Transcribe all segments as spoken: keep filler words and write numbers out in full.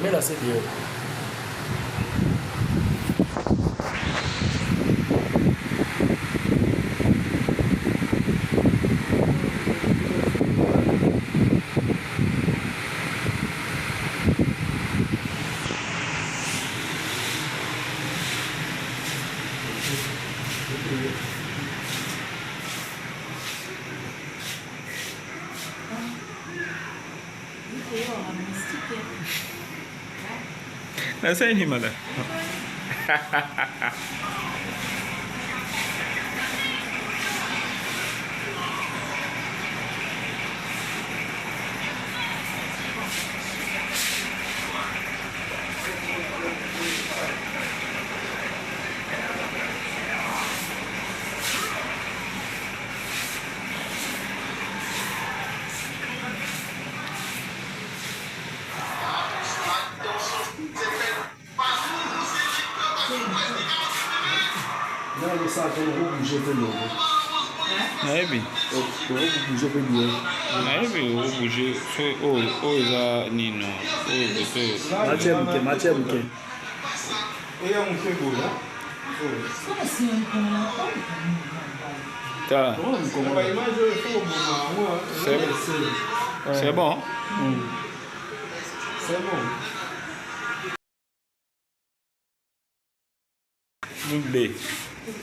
Mais là, c'est bien. Na seni mala. Non, le savon, vous bougez un peu, non. Nayebi. Oh, oh, vous bougez un peu bien. Nayebi, vous bougez. So, oh, oh, eza nino. Oh, so. Match ya moke, match ya moke. Eya moke boye, hein? Tala. C'est, c'est bon. Mm. C'est bon. Mbe.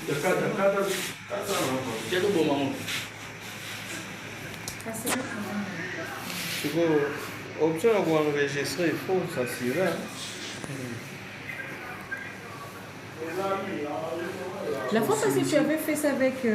Kaka, kaka, kaka. Sikoyo, option ya kuenregistrer, il faut s'assurer, hein. La fois passée, tu avais fait ça avec, euh,